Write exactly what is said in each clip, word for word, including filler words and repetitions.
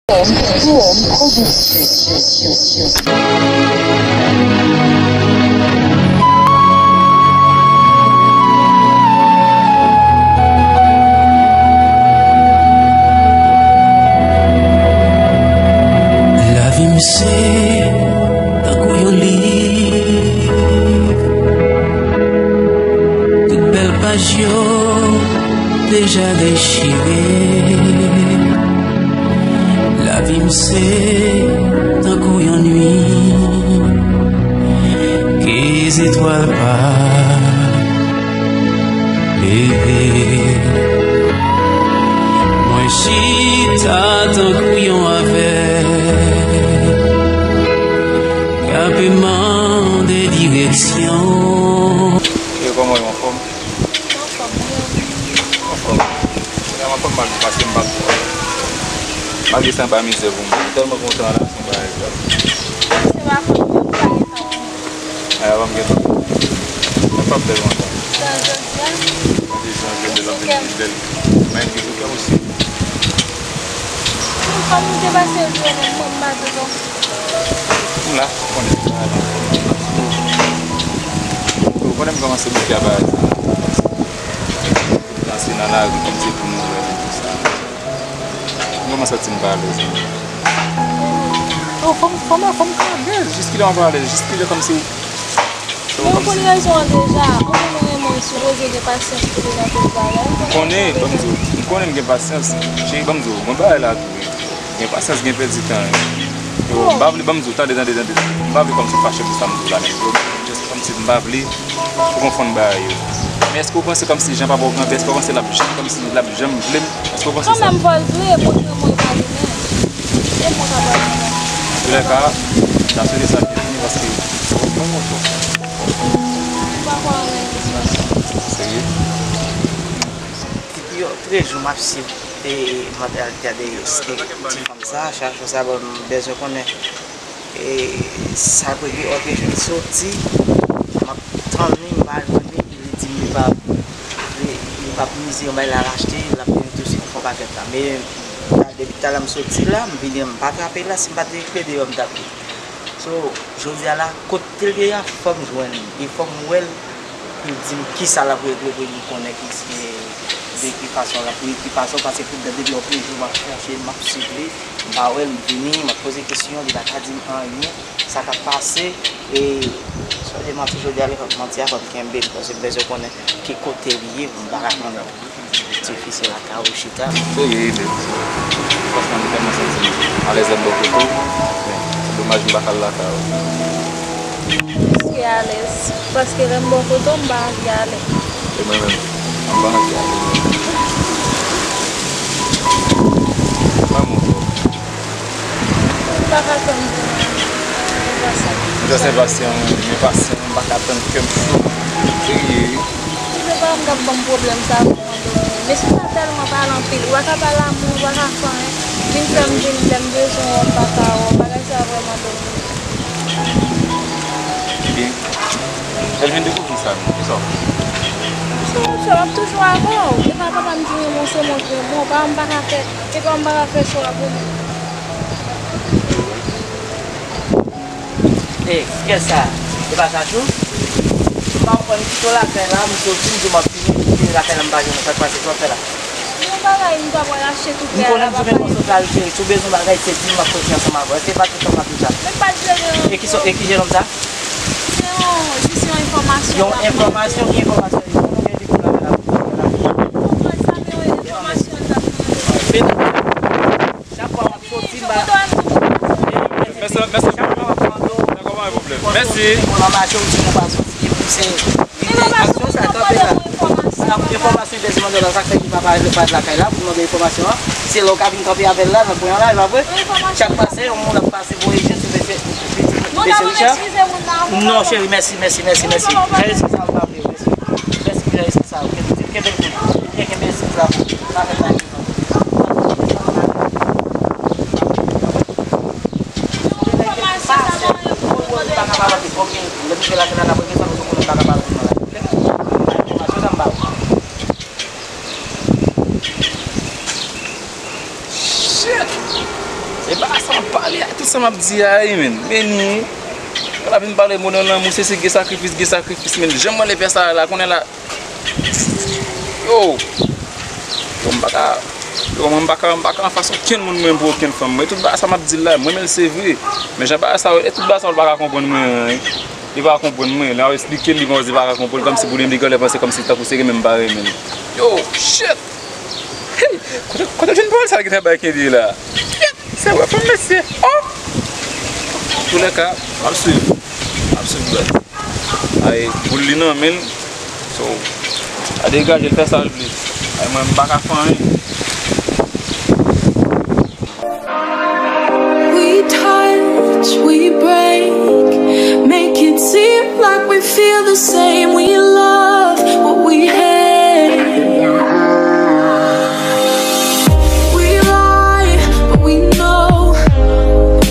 T M Production. Lavi m se tankou yon liv. Tout bèl paj yo deja dechire. Lavi m se tankou yon nuit ke zetwal pa leve. Mwen chita tankou yon avèg k ape mande direksyon. Yo, kòman yo, anfòm? Anfòm, wi. Anfòm. Kounya m anfòm, malgre paske m pa twò. Malgre sa, m pa mizè pou mwen. M tèlman kontan la, se yon bagay grave. Se pa fòt mwen, m pa gen tan pou mwen. A, pa m gen tan. Mwen p ap fè lontan. Jan jodi a? Mwen di jan jodi a, l ap vin pi bèl. Mwen di tou kè m osi. Kòm nou te pase l byen, mwen, m pa di non. M la, ou konnen, m la, ou konnen m kòmanse bouke a bagay sa. Danse nan lari, kòmsi pou nou wè m, tout sa. M kòmanse santi m pa alèz. Oh, fò m, fò m, fò m ka alèz. Jiskilè w pa alèz? Jiskilè kòmsi. Men ou konn rezon an deja. Ou konn ou renmen w, sipoze gen pasyans pou te nan tout bagay. Ou konnen, ban m di w, m konnen m gen pasyans. Cheri, ban m di w, mwen bagay la tou. Gen pasyans, gen pèdi tan. Yo, m pa vle, ban m di w, tande, tande, tande. M pa vle kòmsi w fache pou sa m di w la, men yo, just kòmsi m pa vle pou konfonn bagay yo. Men èske w panse kòmsi Jan papa w kanpe, èske w panse l ap janm, kòmsi l ap janm vle m? Èske w panse sa? Kanmenm, fò l vle, mwen, mwen, pa li menm. E mwen ka pale ansanm. Antoulèka, n ap swete sa byen fini paske. Mwen pa kwè anyen de sa. Serye? Depi yon trè jou m ap swiv, e, mantalite a de, de ti fanm sa, chak jou sa ban m bezwen konnen, e, sa k rive, ok, m soti, m ap tann li, m pa jwenn li, li di m li pa, li, li p ap mize yon bagay la, l achte, l ap vini tousuit, m fè yon pakèt la. Men, la, depi talè m soti la, m vini, m pa trape l la, si m pa te rive deyò, m t ap So, jodi a la, kote l ye a, fò m jwenn li. E fò m wè l, pou l di m kisa l ap regle, pou m konnen ki, ki, de ki fason l ap, de ki fason, paske tout dan depi yon pil jou m ap chèche, m ap swiv li, m pa wè l, m vini, m ap poze kesyon, li pa ka di m anyen, sa k ap pase, e, sa vle manti jodi a, li fò m manti a, fò m kenbe l, paske m bezwen konnen ki kote l ye, m pa ka konnen. Ti fi se lakay ou chita. Se vre, men franchman, m tèlman santi m alèz lè m bò kote w, men se domaj m pa ka al lakay ou. Plis ke alèz, paske lè m bò kote w, m pa anvi ale. E mwen menm, m pa anvi ale. Mwen, mwen, M pa ka tann pou mwen. Mwen pa sa. Mwen just enpasyan, mwen enpasyan, m pa ka tann, kè m cho. Serye wi. Si se pa m k ap ban m pwoblèm sa pou mwen domine. Men si w ta tèlman pale anpil, ou pa ka pale a moun, ou pa ka fè anyen. Vin fè m vin, lè m bezwen w, m pa ka wè w. Bagay sa vrèman domine. Ebyen, lè l vin dekouvri sa, men, kisa w? Se yon sè, m ap toujou avè w. E pa papa m di renmen w, se mwen k renmen w. Papa m pa ka fè, e papa m pa ka fè chwa pou mwen. E, kè sa, e pa Chachou? M pa konprann, m kite w lakay la, m soti, m di w m ap vini, m vini lakay la, m pa jwenn ou, sa k pase, sa w ap fè la? Yon bagay m ta pral achte tou prè a la, papa. M konnen m sou men konsantre, cheri, si w bezwen bagay, se di m, m ap soti ansanm avè w. Èske pa tout tan m ap di w sa? Men m pa t vle gen yon... E ki sò, e ki jenòm sa? Se yon, jis yon enfòmasyon. Yon enfòmasyon, ki enfòmasyon? Ou konnen de ki bagay la, la. Ou konprann sa, men yon enfòmasyon l t ap mande. Men, chak fwa m ap soti, m pa... Mèsi, mèsi. Chak fwa m ap mande w, mèsi. Ou nan mache, ou di nou pa soti, epi se... Li gen aksyon sa kanpe la. Sa enfòmasyon li bezwen mande w la, sa k fè li pa parèt lakay la pou mande enfòmasyon an. Se lè w ka vin kanpe avè l la nan kwen an la, e pa vre? Chak pase, yon moun ap pase voye je sou mesye, mesye Richard. Non, cheri, mèsi, mèsi, mèsi, mèsi. Jan espri sa, ou pa vle, mèsi. Mèsi pou jan espri sa, ou kenbe, kenbe l pou ou. Byen kenbe espri sa pou ou. Pa fè sa. Shit! E pa sa m ap pale a, tout sa m ap di a, wi, men. Men ni, la vin pale mo nan lanmou, se, se gen sakrifis, gen sakrifis, men. Jan mwen lè fè sa la, konnen la. Yo! Yo, m pa ka, yo, mwen, m pa ka, m pa ka anfas okenn moun mwen pou okenn fanm. Mwen, tout bagay sa m ap di l la, mwen, men l se vre. Men jan bagay sa yo, e tout bagay sa yo, l pa ka konprann mwen, wi. Li pa ka konprann mwen. Lè m ap esplike l, li panse li pa ka konprann, kòmsi pou li, li genlè panse kòmsi tankou se renmen m pa renmen l. Yo, shit! Hey! Kote, kote w jwenn pawòl sa l gentan bay kenbe la? Shit! Se vre fanm mesye. Oh! Antoulèka, m ap swiv. M ap swiv, brother. Ay, boul li nan men l. So, a degaje l fè sa l vle. Ay, mwen, m pa ka fè anyen. We touch, we break, make it seem like we feel the same. We love what we hate. We lie, but we know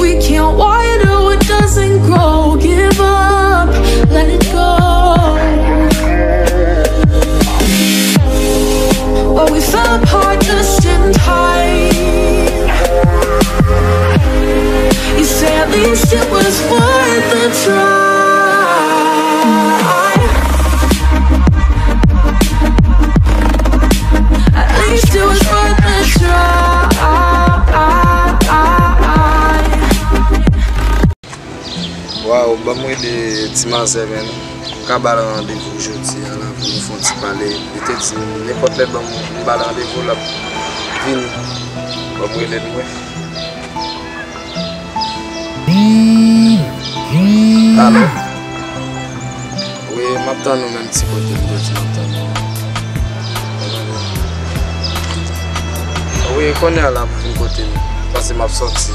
we can't water what doesn't grow. Give up, let it go. Well, we fell apart just in time. You say at least it was worth a try. At least it was worth a try. Waw, ban m rele ti manzè, men. M ka ba l randevou jodi a la pou nou fè yon ti pale. Li te di m nenpòt lè ban m, m ba l randevou, l ap vini. Ban m rele l, mwen. Alo? Wi, m ap tann ou menm ti kote m te di m ap tann ou. Wi, kounye a la pou vin kote m, paske m ap sòti.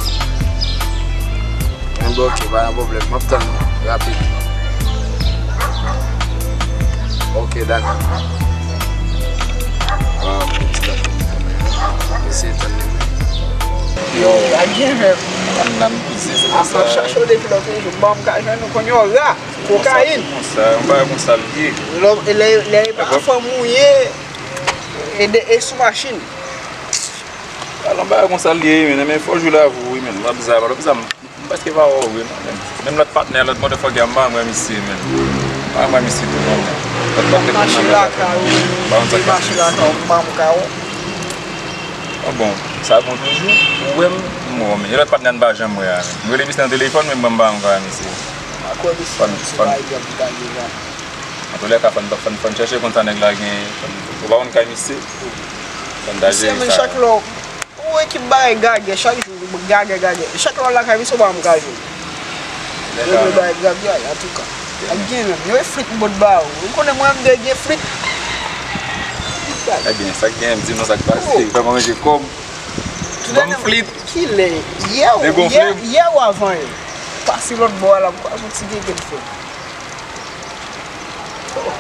Enben, oke, pa gen pwoblèm, m ap tann ou, rapid. Oke, dakò. Waw, piti la fè m fè men, wi. Eseye tann li, wi. Yo, pa gen menm. Tann la, m piti, se konsa. Ap chache w depi lòt jou, m pa ka jwenn ou, kounye a w la. Kokayin. Konsa, yon bagay konsa l ye. Lè, lè, lè e pa fanm ou ye, e de, e sou machin. Alò, yon bagay konsa l ye, men, men fò jou la vou, wi, men. M pa bizay, pa bizay, m, m prèske pa wè w, wi, non, men. Menm lòt patnè, lòt motherfucker, m pa wè misye, men. M pa wè misye tou, non, men. Lòt patnè, mache lakay ou, pa yon sa k pase. Mache lakay ou, m pa wè. Ah bon, sa bon toujou? Ou wè m, m wè w, men. E lòt patnè a n pa janm wè a, men. M rele misye nan telefòn, men m pa wè misye. Akoz de sa, se pa egzanp ki ta gen la. Antoulèka, fò n, fò n, fò n chèche konn sa nèg la gen. Ou pa konn kay misye? Fò n ta jere sa. Misye, men, chak lè w, ou ekip bagay gagè, chak jou gagè, gagè. Chak lè w al lakay misye, ou pa janm ka jwenn. Yo dwe bay gravy, antouka. Ak gen menm. Yo e flit m pot ba ou. Ou konnen mwen, m dwe gen flit. Ebyen, sa k gen, m di nou sa k pase. Fè mwen manje kòb. Ban m flit. Kilè? Yè ou, yè, yè ou avan yè. Pase lòt bò a la, m kwè se yon ti gege l fè. Oh.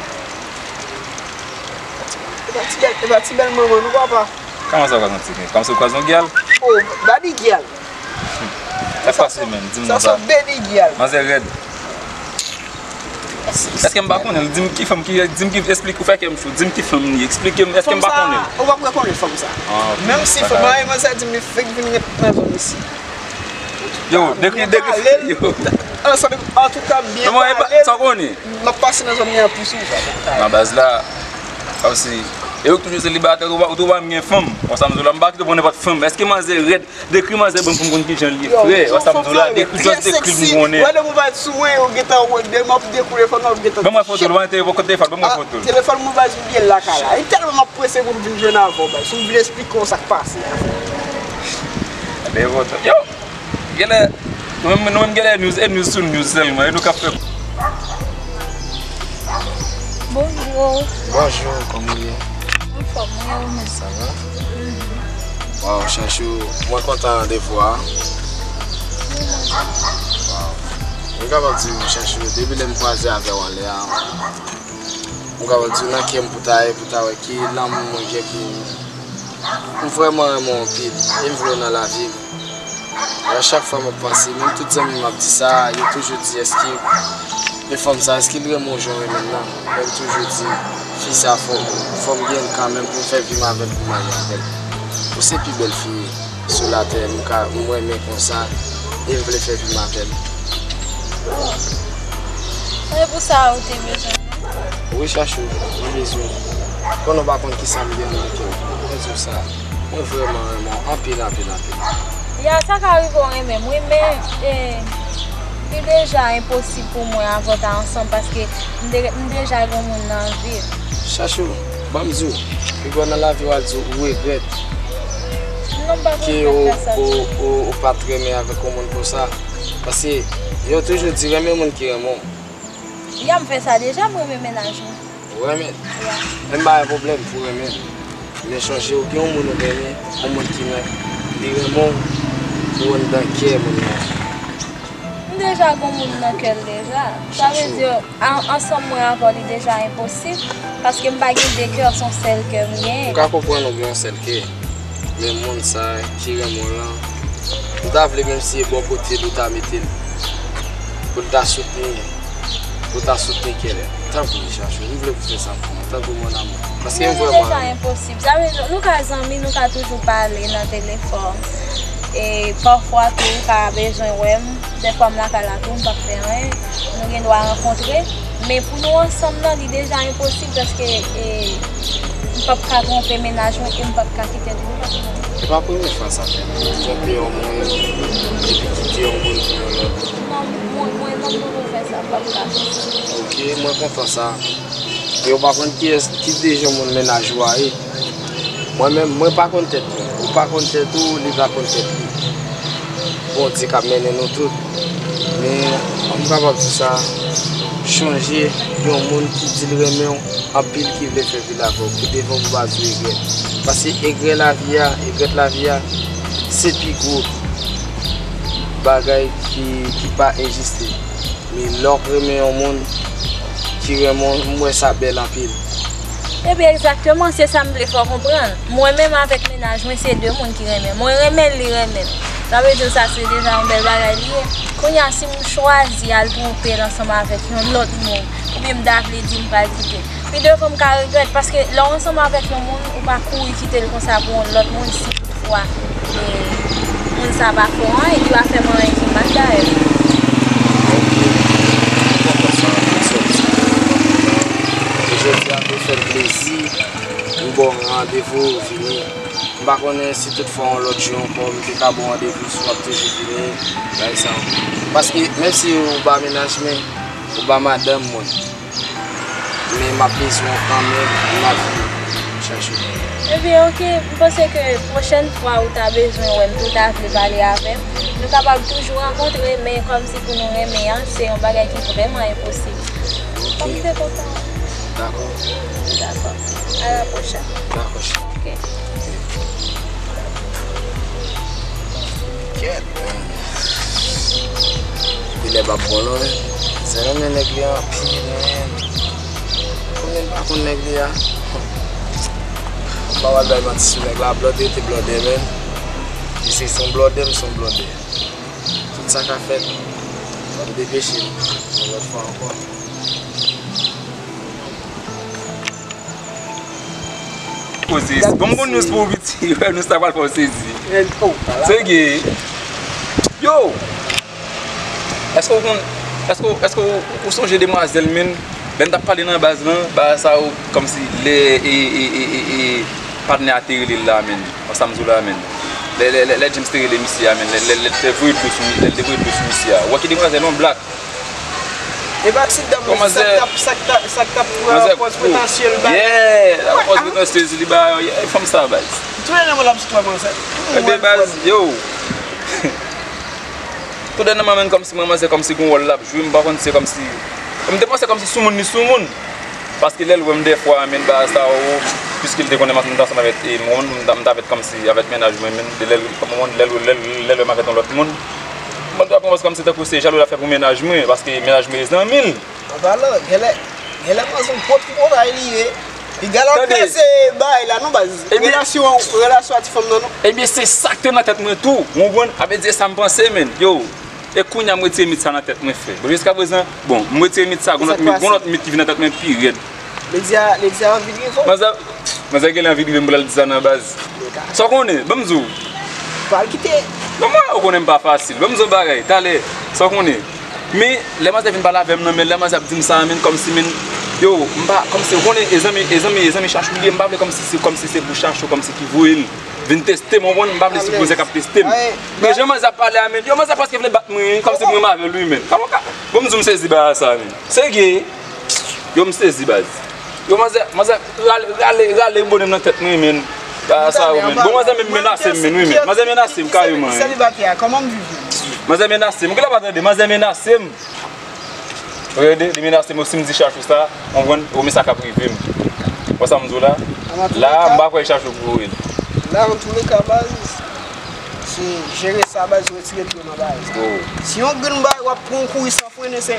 E pa ti bèl, e pa ti bèl manman nou, papa. Kòman sa, w kwaze yon ti genge? Kòmsi w kwaze yon gyal? Oh, daddy gyal. Sa k pase menm? Di m non sa. Sa se yon baby gyal. Manzè rèd. Èske m pa konnen l? Di m ki fanm ki, di m ki, esplike, ou fè kè m cho. Di m ki fanm li ye. Esplike m, èske m pa konnen l? Ou p ap rekonnen fanm sa. Ah, ok. Menm si fanm nan, manzè di m li fèk vin nan zòn isi. Yo, dekri, dekri, yo. Antouka, byen pale. Sa w konnen? M ap pase nan zòn li anplis, wi. Nan baz la, kòmsi, e ou k toujou selibatè, ou pa, ou tou pa menm gen fanm. Konsa m di w la, m pa kite w pran nenpòt fanm. Èske manzè rèd? Dekri manzè ban m pou m konn kijan l ye, frè. Wè sa m di w la, dekri, just dekri l pou m konnen. Wè, lè mwen pa sou mwen, yo gentan wè, lè m ap dekoule fò, m ap gentan. Ban mwen foto l, ban mwen telefòn, kote telefòn, ban mwen foto l. Telefòn mwen pa bliye l lakay la. E tèlman m ap prese pou m vin jwenn avè w, bay. Si w vin esplike w sa k pase a. Ebyen, foto. Yo! Genlè, nou menm, nou menm genlè news, e news sou news sèlman, e nou k ap fè. Bonjou. Bonjou, kòman w ye? Anfòm, wi, e ou menm? Sa va? Waw, Chanchou, mwen kontan randevou a. Waw. Mwen kapab di w, Chanchou, depi lè m kwaze avè w anlè a, mwen kapab di w nan kè m pou ta ye, pou ta wè ki lanmou mwen gen pou ou. M vrèman renmen w anpil, e m vle w nan lavi m. A chak fwa m ap panse, menm tout zanmi m ap di sa, yo toujou di, èske e fanm sa, èske l renmen w jan w renmen l lan? Men m toujou di, fi sa fò, fò m gen l kanmenm pou m fè vi m avè l, pou m marye avè l. Ou se pi bèl fi. sou latè m ka, m renmen konsa, e m vle fè vi m avè l. Oh. Se pou sa ou te bezwen mwen? Wi, Chachou, mwen bezwen w. Konnen w pa konn kisa m gen nan kè m. Mwen di w sa. Mwen vrèman renmen w anpil, anpil, anpil. Ya, sa ka rive w renmen m, wi, men, eh, li deja enposib pou mwen avè w ta ansanm paske m de-, m deja gen yon moun nan vi m. Chachou, ban m di w, pi gwo nan lavi w al di w ou regrèt Non, m pa ke konn ou, fè sa ou, tou. Ou, ou pa t renmen avèk yon moun konsa. Paske yo toujou di renmen moun ki renmen w. Ya, m fè sa deja, m renmen mennaj mwen. Ou renmen? Ya. Men m pa gen pwoblèm pou renmen. Men chonje ou gen yon moun ou renmen, yon moun ki nan, li renmen w, ou anndan kè moun nan. M deja gen moun nan kè l deja. Sa vle di, an-, ansanm mwen avè w li deja enposib, paske m pa gen de kè, se yon sèl kè m genyen. M ka konprann ou gen yon sèl kè, men moun sa ki renmen w lan, m ta vle menm si e bò kote l ou ta mete l, pou l ta soutni, pou l ta soutni kè l. Tanpri, Chachou, m vle pou fè sa pou mwen, tanpri mon amour. Paske m vrèman renmen w. Li deja enposib. Sa vle di, nou ka zanmi, nou ka toujou pale nan telefòn. E pafwa tou, ou ka bezwen wè m. Dèfwa m lakay la tou, m p ap fè anyen. Nou gen dwa rankontre. Men pou nou ansanm nan, li deja enposib paske, e, m p ap ka twonpe mennaj mwen e m p ap ka kite l pou lòt moun. Se pa premye fwa sa fèt. Twonpe yon moun, epi kite yon moun pou yon lòt. Non, mwen, mwen menm pou mwen fè sa, m p ap ka fè sa. Ok, mwen kontan sa. E ou pa konn kiyès, ki de jan moun mennaj ou a ye. Mwen menm, mwen pa konn tèt mwen. Ou pa konn tèt ou, li pa konn tèt li. Bondye k ap mennen nou tout. Men, m kapab di sa, chonje yon moun ki di l renmen w anpil, ki vle fè vi l avè w, pou devan pou pa di w egrè. Paske egrè lavi a, egrèt lavi a, se pi gwo bagay ki, ki pa egziste. Men lè w ap renmen yon moun ki renmen w, m wè sa bèl anpil. Ebyen, egzakteman, se sa m vle fè w konprann. Mwen menm avèk mennaj mwen, se de moun ki renmen. Mwen renmen l, li renmen m. Sa vle di sa se deja yon bèl bagay li ye. Kounye a, si m chwazi al twonpe l ansanm avèk yon lòt moun, oubyen m ta vle di m pral kite, pi devan m ka regrèt, paske lè w ansanm avèk yon moun, ou pa kouri kite l konsa pou yon lòt moun, si toutfwa, e, moun sa pa fè w anyen, li pa fè m anyen ki mal dayè. Ok. M kontan sa, m sòti. E jodi a, m te fè l plezi, m ba w randevou, vini. M pa konnen si toutfwa yon lòt jou ankò, m te ka ba w randevou, si w ap toujou vini, bagay sa yo. Paske, menm si ou pa mennaj mwen, ou pa madanm mwen, men m ap bezwen w kanmenm nan vi m, Chachou. Ebyen, ok, m panse ke pwochèn fwa ou ta bezwen wè m, tou ta vle pale avè m, nou kapab toujou rankontre, men kòmsi pou nou renmen an, se yon bagay ki vrèman enposib. Ok. Kòm m te kontan. Dakò. Dakò. A la pwochèn. Dakò, cheri. Ok. Kèt, men. Genlè p ap bon non, men. Zè renmen nèg li anpil, men. Konbyen l pa konn nèg li a? M pa pral bay manti sou nèg la, blòdè te blòdè, men. Misye se yon blòdè, m se yon blòdè. Tout sa ka fèt, m depeche m. Yon lòt fwa ankò. Poze. Bon, m gon news pou ou, piti. Wè, news la pral fè w sezi. Sege. Yo! Èske w konn, èske, èske w, ou sonje demwazèl, menn? Lè n t ap pale nan baz lan, bagay sa yo, kòmsi lè, e, e, e, e, e, patnè a te rele l la, menn. Wè sa m di w la, menn. Lè, lè, lè, lè James te rele misye a, menn. Lè, lè, lè l te voye dlo sou mi-, lè l te voye dlo sou misye a. Ou wè ki demwazèl, yon blak. E pa ti dam nan, sa k t ap, sa k t ap, sa k t ap pran pòz potansyèl bay. Yeah, la pòz potansyèl li ba, yeah, fanm sa, baz. Tou lè nan mwen l ap sou twa manzè. Ebyen, baz, yo. Tou lè nan mwen, menn, kòmsi manzè, kòmsi gon wòl l ap jwe, m pa konn, se kòmsi, m te panse kòmsi soumoun li soumoun. Paske lè l wè m dèfwa, menn, bagay sa yo, piske l te konnen m t ansanm avèk, e, mwen, m t, m t avèk kòmsi, avèk mennaj mwen, menn, lè l, kòman, lè l, lè l, lè l wè m avèk yon lòt moun, mwen, m t ap panse kòmsi tankou se jalou l ap fè pou mennaj mwen, paske mennaj mwen e zanmi l. An palan, genlè, genlè manzè yon pwòp tripotay li ye. Piga l ap peze bagay la, non, baz. Relasyon, relasyon a ti fanm nan, non. Ebyen, se sa k te nan tèt mwen tou, ou konprann? Sa vle di, e sa m panse, menn. Yo, e kounye a m retire mit sa nan tèt mwen, frè. Bon, jiskaprezan, bon, m retire mit sa, gon lòt mit, gon lòt mit ki vin nan tèt mwen pi rèd. Lady a, Lady a anvi drive w. Manzè, manzè genlè anvi drive m pou l al di sa nan baz. Sa w konnen, ban m di w. Pral kite. Non, mwen, ou konnen m pa fasil. Ban m di w bagay, talè, sa w konnen. Men, lè manzè vin pale avè m nan, men lè manzè ap di m sa, men kòmsi, men, yo, m pa, kòmsi, ou konnen, e zanmi, e zanmi, e zanmi chachou li ye, m pa vle kòmsi se, kòmsi se pou chachou, kòmsi ki voye l vin teste m, ou konprann, m pa vle se pou zèk ap teste m. Men jan manzè ap pale a, men, yo, manzè prèske vle bat mwen, wi, kòmsi pou mwen m avè l, wi, men. Kòman ka, bon, m di w m sezi bagay sa, men. Serye, yo, m sezi, baz. Yo, manzè, manzè, rale, rale, rale bonè m nan tèt mwen, men. Bagay sa yo, men. Bon, manzè menm menase m, men, wi, men. Manzè menase m kareman, wi. Selibatè a, kòman m viv menm? Manzè menase m. Ou genlè pa tande, manzè menase m. Ou tande, li menase m, si m di chachou sa, ou konprann, ou men sa k ap rive m. Wè sa m di w la? La, m pa kwè chachou pou ou. La, antouleka, baz, se jere sa, baz, retire pye w nan bagay sa. Si yon grenn bagay, w ap pran yon kouri san frennen, se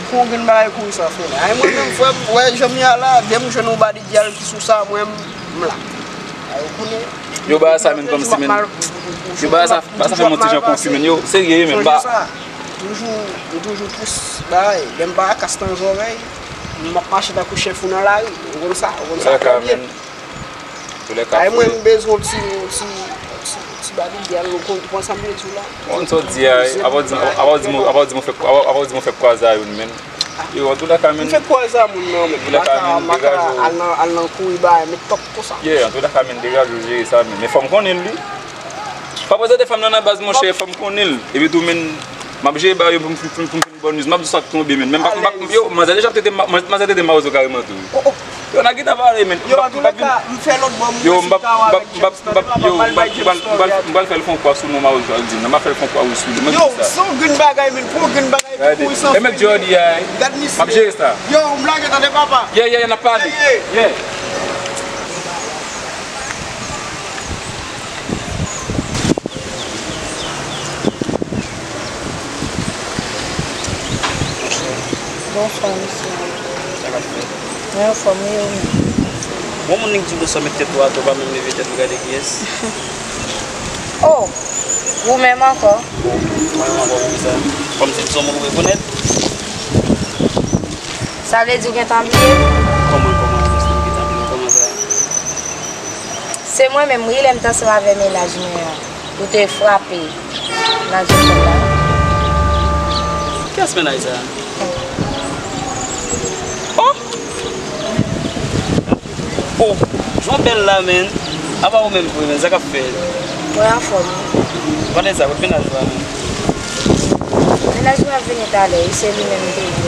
pou yon grenn bagay kouri san frennen. Ay, mwen menm, frè m, wè, jan m ye a la, dè m jwenn yon badi gyal ki sou sa, mwen, m la. Ay, ou konnen. Yo, bagay sa, men, kòmsi, men. Yo, bagay sa, bagay sa fè m yon ti jan konfi, men. Yo, serye, men, m pa. Toujou, m toujou pous bagay. Lè m pa kas nan zòrèy, m ap mache tankou chen fou nan lari. Ou konn sa, ou konn sa trè byen. Ay, mwen, m bezwen yon ti, yon ti, yon ti, yon ti badi gyal, ou konn, ou konn sa m vle di w la? Ou konn sa w di a, wi. Apa w di m, apa w di m, apa w di m ou fè, apa, apa w di m ou fè kwaze a youn, men. Yo, antouleka, men. M fè kwaze a moun nan, men. Antouleka, men, degaje w. Al nan, al nan kouri bagay, met tòk konsa. Yeah, antouleka, men, degaje w jere sa, men. Men fò m konnen l, wi. Pa prezante fanm nan nan baz, monchè, fò m konnen l. Epi tou, men, m ap jere bagay yo pou m, pou m, pou m fin bòn news. M ap di sa k tonbe, men. Men m pa, m pa, yo, manzè deja ap trete m, manzè trete m mawozo kareman tou. Yo, nan gentan pale, men. Yo, antouleka, m fè lòt bò, m yo, m pap, m pap, m pap, m pap, yo, m pral, m pral, m pral, m pral fè l fè yon kwa sou non Mario Jardin. M ap fè l fè yon kwa wi sou li. Mwen di sa. Yo, se yon grenn bagay, men. Pou yon grenn bagay, pou yon san fè. E met Jordi a, wi. Gad misye. M ap jere sa. Yo, m lage tande papa. Yeah, yeah, yeah, n ap pale. Yeah, yeah. Yeah. Bonswa, mesye. Sa k ap fèt? Mwen anfòm, e ou menm? Bon, moun nèg di w sa, met tèt ou atè, ou pa menm leve tèt ou gade kiyès. Oh! Ou menm ankò? Mwen menm ankò, poukisa? Kòmsi m se yon moun ou rekonèt? Sa vle di w gentan bliye m? Kòman, kòman, kòman sa? Se mwen menm, wi, lè m t ansanm avè mennaj mwen an, ou te frape nan zepòl la. Kiyès mennaj sa? Oh! Oh! Jan w bèl la, men. Apa ou menm vre, men, sa k ap fèt? Mwen anfòm. Pale sa, kot mennaj ou a, men? Mennaj mwen ap vini talè, wi, se li menm m te di w.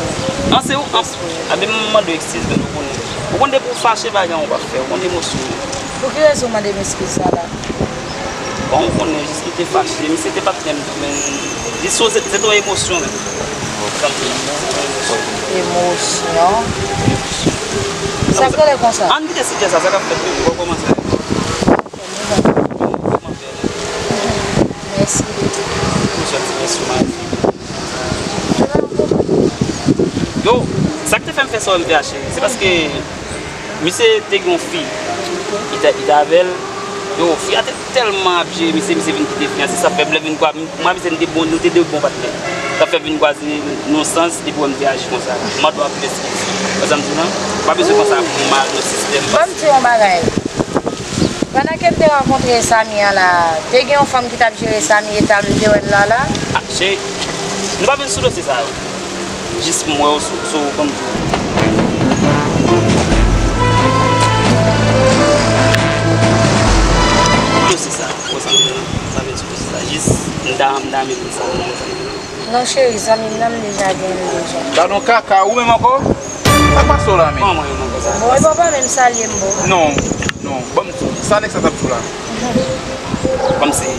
An, se ou? An, a, men m mande w eskiz, men ou konnen. Ou konn depi w fache, bagay an ou pa fè, ou konn emosyon. Pou ki rezon w mande m eskiz sa la? Bon, ou konnen, jis m te fache, misye te patnè m tou, men jis se, se te yon emosyon, men. Tanpri, se te yon emosyon. Emosyon? Sa k rele konsa? Ann kite sijè sa, sa k ap fèt, men, ou kòmanse avè m. Mèsi. Ou sòti mèsi, mari. Yo, sa k te fè m fè sa w M T H, se paske misye te gen yon fi. Li te, li te avè l. Yo, fi a te tèlman ap jere misye, misye vin kite fi a. Se sa fè m lè vin kwa, mwen avè misye n te bon, nou te de bon patnè. Sa fè vin kwaze nan yon sans, depi w wè m te aji konsa. M mande w anpil eskiz. Wè sa m di w lan? Ou pa bezwen konsa pou mal nan sistèm. Ban m di w yon bagay. Pandan ke m te rankontre Samy an la, te gen yon fanm ki t ap jere Samy, e ta m te wè l la la? Ah, cheri, nou pa vin sou dosye sa yo. Jis m wè w sou, sou, kòm di w. Dosye sa, wè sa m di w lan, sa vin sou dosye sa. Jis, m ta, m ta renmen konn sa, wè sa m di w lan. Non, cheri, zanmi m nan, m deja gen l deja. Gadon kaka, ou menm ankò? Sa k pase w la menm? Kòman mwen menm ankò sa? Bon, e papa menm salye m, bon. Non, non, ban m di w, sa nèg sa t ap di w la? Kòmsi.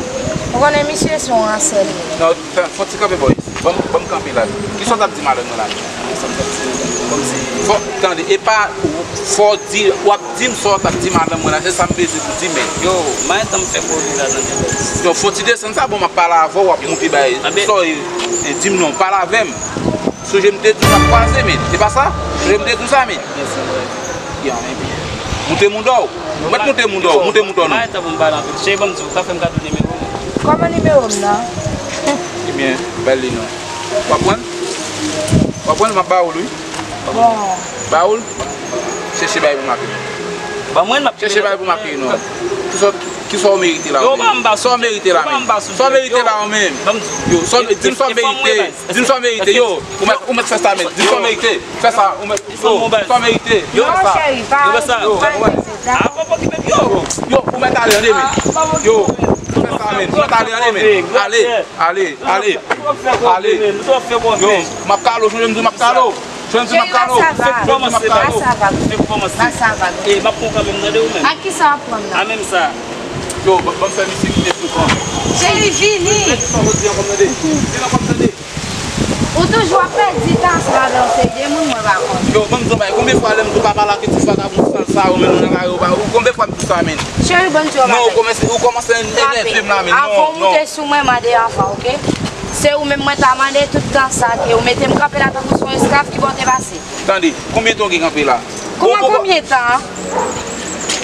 Ou konnen misye se yon ransè li ye. Non, fè, fè yon ti kanpe bò isit. Ban m, ban m kanpe la. Kisa w t ap di madanm nan la menm? Kòmsi. Fò, tande, e pa, fò w di, w ap di m sa w t ap di madanm mwen la, se sa m bezwen pou di, men. Yo, m pa gen tan m fè koze la nan tèt. Yo, fò w ti desann sa, bon, m ap pale avè w, w ap moute bay. Sa w ye, e, di m non, pale avè m. Sonje m te di w n ap kwaze, men. Se pa sa? Sonje m te di w sa, men. Byen, se vre. Byen, men byen. Moute mouda w. Mèt moute mouda w, moute mouda w non. M pa gen tan pou m pale anpil. Cheri, ban m di w, ou ka fè m kado nimewo w? Kòman nimewo m nan? Ebyen, ba l li non. W ap pran l? W ap pran l, m ap ba w l, wi. Bon. Ba w l. Chèche bagay pou m ak li. Ban mwen l, m ap. Chèche bagay pou m ak li non. Ki sòt? Kisa w merite la, ou menm? Sa w merite la, menm? Sa w merite la, ou menm? Yo, sa w me-, di m sa w merite. Di m sa w merite, yo. Ou mèt, ou mèt fè sa, menm. Di m sa w merite. Fè sa, ou mèt. Yo, sa w merite. Yo, fè sa. Yo, fè sa. Yo, ou mèt ale, tande, menm. Yo, fè sa, menm. Ou mèt ale, tande, menm. Ale, ale, ale. Ale. Yo, m ap kale w, sonje m di w m ap kale w. Jwenn ti makalo. Jwenn ti makalo. Ba sa vag. Ba sa vag. E, m ap pran kanmenm, tande ou menm. Ak kisa w ap pran m nan? A menm sa. Yo, ban, ban m fè misye kite sou kò. Cheri, vini. Sa w di ankò m tande? Vin ankò m tande. Ou toujou ap pèdi tan ansanm avè yon seri de moun mwen pa konn. Yo, ban m di yon bagay. Konbyen fwa lè m di w pa pale ak ti vagabon sal sa yo menm nan lari yo pa, ou konbyen fwa m di w sa menm? Cheri, ban m di yon bagay. Non, ou kòmanse, ou kòmanse enève m la menm. Non, non. Avan w moute sou mwen, mande anvan, oke? Se ou menm mwen ta mande tout tan sa ke ou mete m kanpe la tankou se yon esklav ki bò te pase. Tande, konbyen tan w gen kanpe la? Kòman konbyen tan?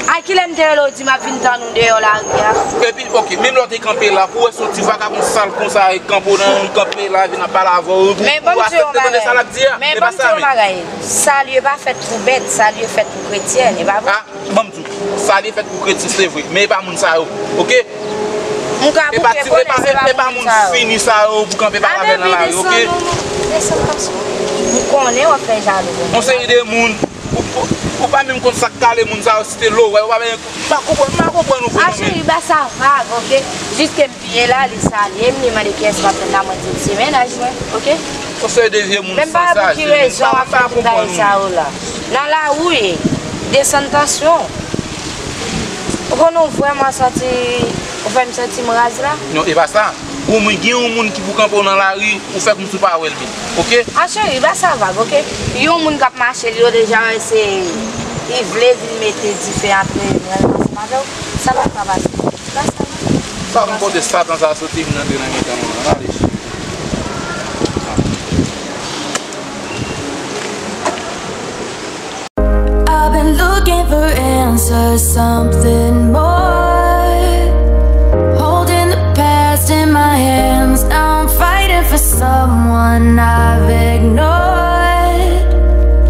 A kilè m te rele w di m ap vin tann ou deyò lari a? Epi, oke, menm lè w te kanpe la, pou w wè se yon ti vagabon sal konsa e kanpe w nan, kanpe la, vin ap pale avè w, pou, pou w aksepte tande sa l ap di a. Men ban m di w yon bagay. Salye pa fèt pou bèt, salye fèt pou kretyèn, e pa vre? Ban m di w, salye fèt pou kretyen, se vre, men e pa moun sa yo, oke? M ka bouke konnen se pa moun sa yo. E pa moun fini sa yo pou kanpe pale avè nan lari, oke? Desann, desann, desann, paske m konnen w ap fè jalou pou mwen. Yon seri de moun, ou, ou, ou pa menm konn sa k kale moun sa yo, si te lo, wè, ou pa menm, m pa konprann, m pa konprann ou vrèman. A cheri, ba sa vag, oke? Jis ke m piye la, li salye m, li mande kiyès m ap tann la, mwen di l se mennaj mwen, oke? Yon seri de vye moun san saj, men m pa konprann ou. Men m pa wè pou ki rezon w ap fè tout bagay sa yo la. Nan lari w ye, desann tansyon. Ou konn ou vrèman santi, ou fè m santi m raz la? Non, e pa sa. Ou menm gen yon moun ki pou kanpe w nan lari, ou fè kòmsi w pa wè l menm, oke? A cheri, ba sa vag, oke? Yon moun k ap mache, li yo deja wè se, li vle vin mete dife antre mwen ansanm avè w. Sa p ap ka pase. Ba sa vag. Sa m pote satan sa soti vin antre nan mitan nou an, ale cheri. I've been looking for answers, something more. Holding the past in my hands, now I'm fighting for someone I've ignored.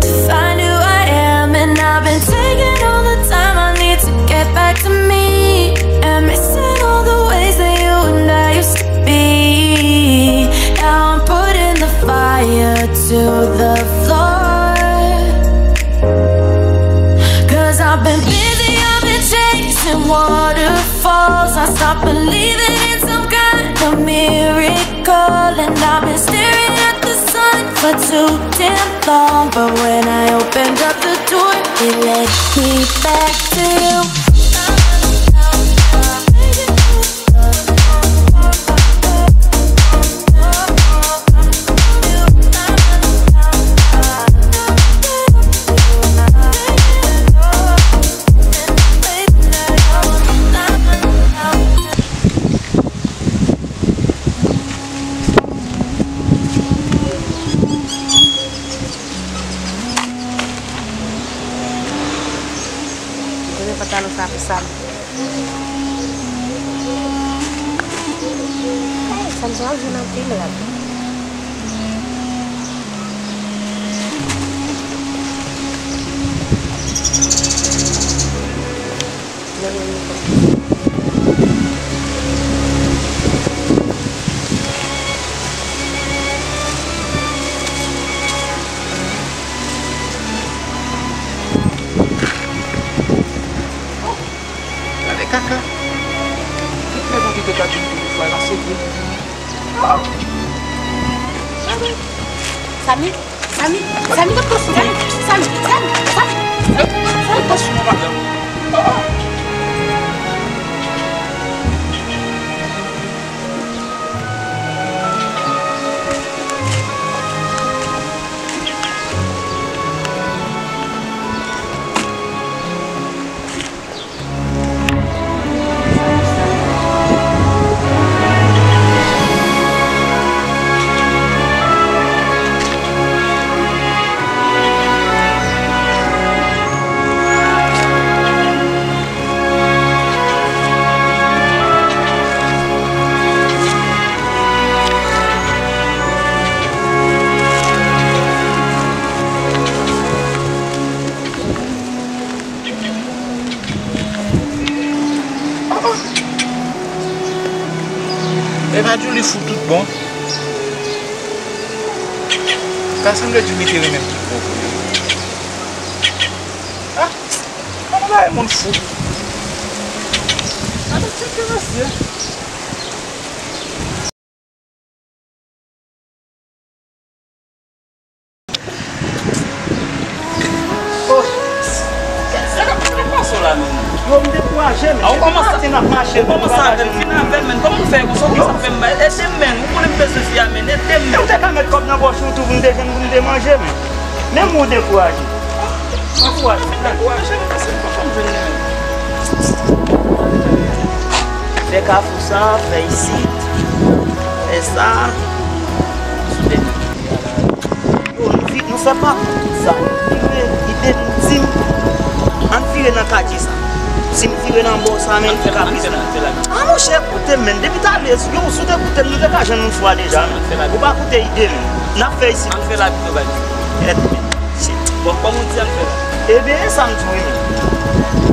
To find who I am, and I've been taking all the time I need to get back to me. And missing all the ways that you and I used to be. Now I'm putting the fire to the floor. 'Cause I've been busy, I've been chasing waterfalls. I stopped believing in some kind of miracle, and I've been staring at the sun for too damn long. But when I opened up the door, it led me back to you. Mwen pantalon sa pou sa. Sa m jwenn anpil rad. Gade kaka. Tout lè m kite gad yon videyo fwa la, se vre. Samy, Samy, Samy, Samy, Samy, Samy, Samy, Samy, Samy, Bon. Ka sanble Djoupi te renmen m pi gwo pou li. Ah, kòman bagay moun fou. Gade tcheke mesye. Oh. Sa k ap, sa k ap pase w la menm? Yo, m dekouraje, men. A, ou kòmanse, maten n ap mache, ou kòmanse avè m, fin avè m, menn. Kòman w fè konsa? Ou konsa fè m bay? Ede m, menn. Ou konnen m bezwen fi a, menn. Ede m, menn. Ou te ka met kòb nan pòch ou tou pou n te jwenn pou n te manje, men. Menm ou dekouraje. Dekouraje, men, paske m pa janm jwenn li, menn. Fè kafou sa, fè isit. Fè sa. Yo, nou fi-, nou fè pa tout sa. Vire, ide nou di m, ann vire nan katye sa. Si m vire nan bò sa, men, ann fè, ann fè, ann fè la. Ah, monchè, koute m, menn. Depi talè, yo, si w te koute m, nou te ka jwenn yon fwa deja, menn. Ann fè la. Ou pa koute ide, menn. N ap fè isit. Ann fè la pito, guys. Èt, menn. Shit. Bon, kòman w di ann fè la? Ebyen, e sa m di w, menn.